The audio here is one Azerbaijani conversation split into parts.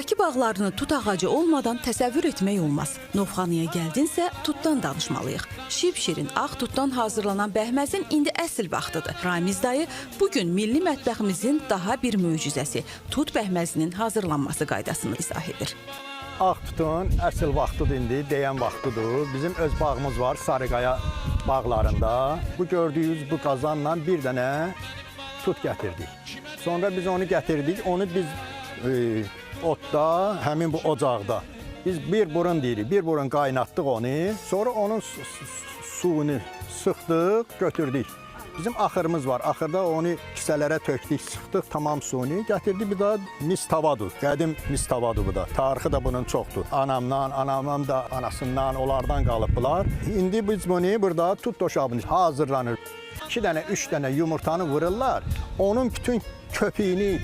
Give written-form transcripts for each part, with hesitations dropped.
Bakı bağlarını tut ağacı olmadan təsəvvür etmək olmaz. Novxanıya gəldinsə, tutdan danışmalıyıq. Şipşirin ağ tutdan hazırlanan bəhməzin indi əsl vaxtıdır. Ramiz dayı bu gün milli mətbəximizin daha bir möcüzəsi, tut bəhməzinin hazırlanması qaydasını izah edir. Ağ tutun əsl vaxtıdır indi, deyən vaxtıdır. Bizim öz bağımız var Sarıqaya bağlarında. Bu gördüyünüz bu qazanla bir dənə tut gətirdik. Sonra biz onu gətirdik, onu biz otda, həmin bu ocaqda biz bir burun deyirik, bir burun qaynatdıq onu. Sonra onun suyunu sıxdıq, götürdük. Bizim axırımız var. Axırda onu kisələrə tökdük, sıxdıq tamam suyunu. Gətirdik bir daha mis tavadır. Qədim mis tavadır bu da. Tarixi də bunun çoxdur. Anamdan, anamın da anasından, onlardan qalıb bunlar. İndi biz bunu burada tut doşabını hazırlanır. 2 dənə, 3 dənə yumurtanı vururlar. Onun bütün köpüyünü,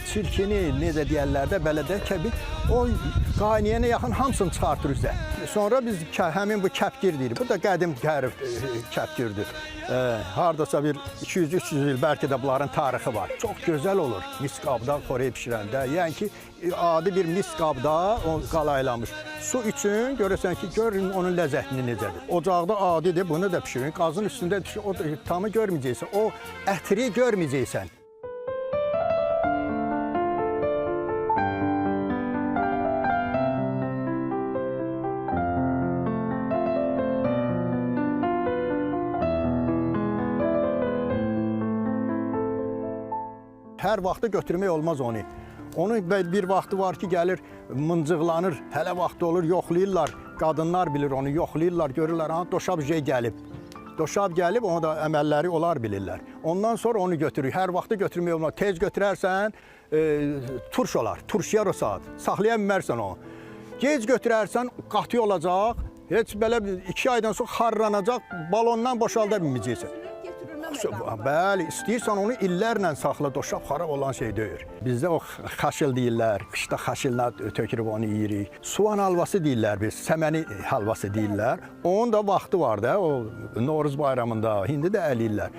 çirkini, necə deyərlər də, belə də kəbi, o qaynayana yaxın hamısını çıxartır üzə. Sonra biz həmin bu kəpkir deyirik. Bu da qədim kəpkirdir. Hardasa bir 200-300 il bəlkə də bunların tarixi var. Çox gözəl olur mis qabda xörək pişirəndə. Yəni ki, adi bir mis qabda o qalaylanmış. Su üçün görürsən ki, görün onun ləzzətini necədir. Ocaqda adidir, bunu da pişirin. Qazın üstündə pişir, o tamı görməyəcəksən, o ətri görməyəcəksən. Hər vaxtı götürmək olmaz onu. Onun bir vaxtı var ki, gəlir, mıncıqlanır, hələ vaxtı olur, yoxlayırlar. Qadınlar bilir onu, yoxlayırlar, görürlər, ha, doşab jey gəlib. Doşab gəlib, onu da əməlləri onlar bilirlər. Ondan sonra onu götürür. Hər vaxtı götürmək olmaz. Tez götürərsən, turş olar, turşuyar o saat. Saxlaya bilmərsən onu. Gec götürərsən, qatı olacaq. Heç belə 2 aydan sonra xarlanacaq, balondan boşalda bilməyəcəksən. Bəli, istəyirsən onu illərlə saxla, doşab xarab olan şey deyil. Bizdə o xaşıl deyirlər, qışda xaşıllar tökürüb onu yeyirik. Soğan halvası deyirlər biz, səməni halvası deyirlər. Onun da vaxtı var da, o Novruz bayramında, indi də əliyirlər.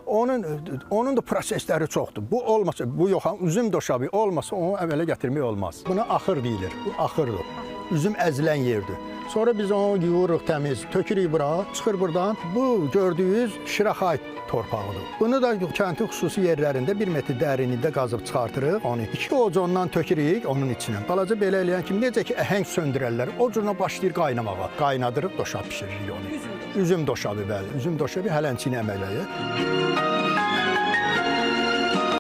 Onun da prosesləri çoxdur. Bu olmasa, bu yox, üzüm doşabı olmasa onu əmələ gətirmək olmaz. Buna axır deyilir, bu axırdır. Üzüm əzilən yerdir. Sonra biz onu yuyuruq təmiz, tökürük bura, çıxır buradan. Bu gördüyünüz Şiraxay torpağıdır. Bunu da kəndin xüsusi yerlərində 1 metr dərinlikdə qazıb çıxartırıq onu. 2 ovuc ondan tökürük onun içinə. Balaca belə eləyən kimi necə ki əhəng söndürərlər, o cürünə başlayır qaynamağa. Qaynadırıb doşab pişiririk onu. Üzüm doşabı, bəli. Üzüm doşabı hələnçini əmələ.